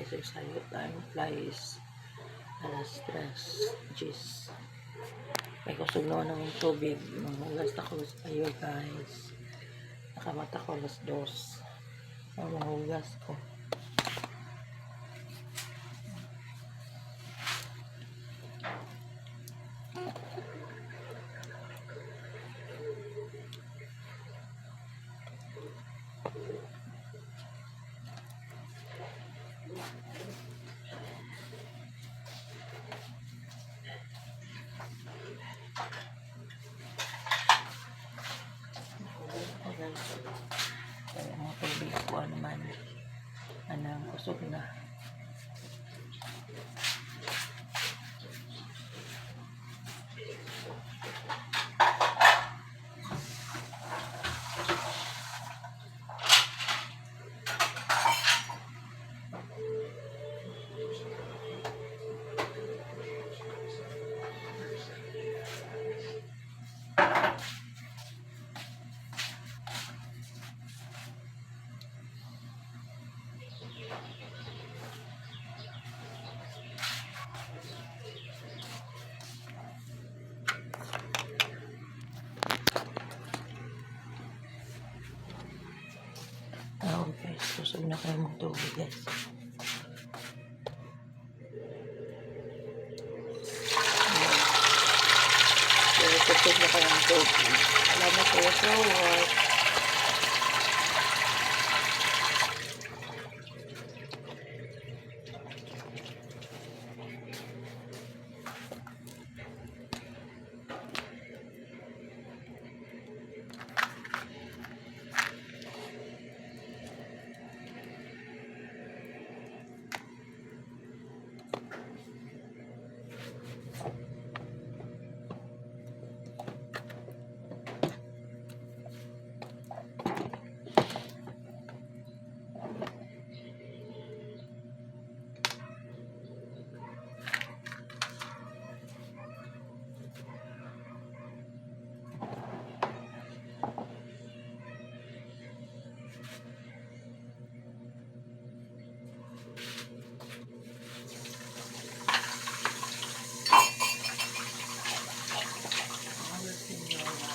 Guys, yung sayo, time flies. Alas tres, jeez. May kusog na ng tubig. Manghugas na ko ayo, guys. Nakamata ko alas 2. Ang manghugas ko. Ako, guys. Kaya ang tubig ko ano man. Anang kusog na. Oh, guys, kusog na kayo mong tubig, guys. Ayan. Pero kusog na kayo ng tubig. Salamat kayo sa work. Mga senyora.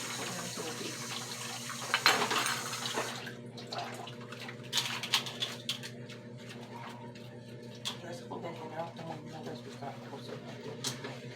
Kusog na ang tubig. Hugas ako ganyan ako maghugas basta kusog na tubig, guys.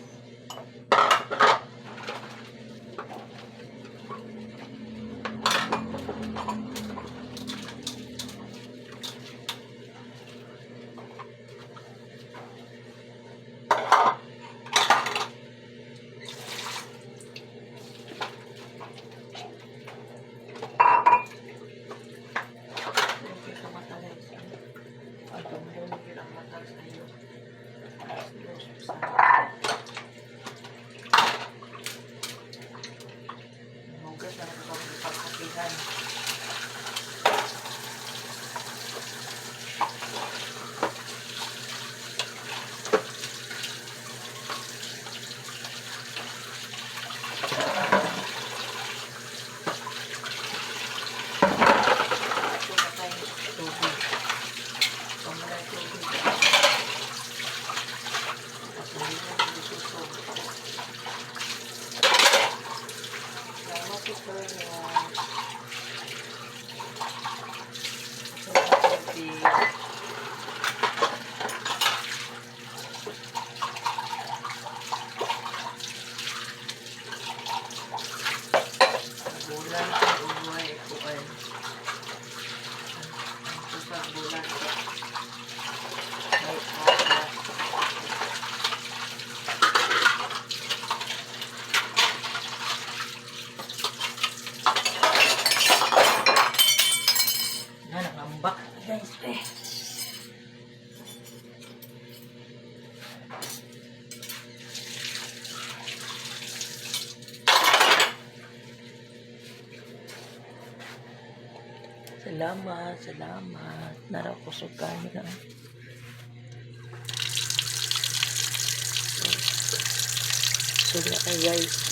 Okay sa mata, guys. Ang tumulong ang mata sa iyo. Alas 2 sa. Hugas na ako sa pagkapihan. Ito na tayo tubig. Pamala tubig. Tapos hindi na nagsusog. Salamat po sa watch. Ito na tubig. Bulan sa uway kuan. Ito sa bulan sa may aga. Na nakambak na, guys, eh. Salamat, salamat. Naraw kusog kayo na. Kusog na kayo, guys.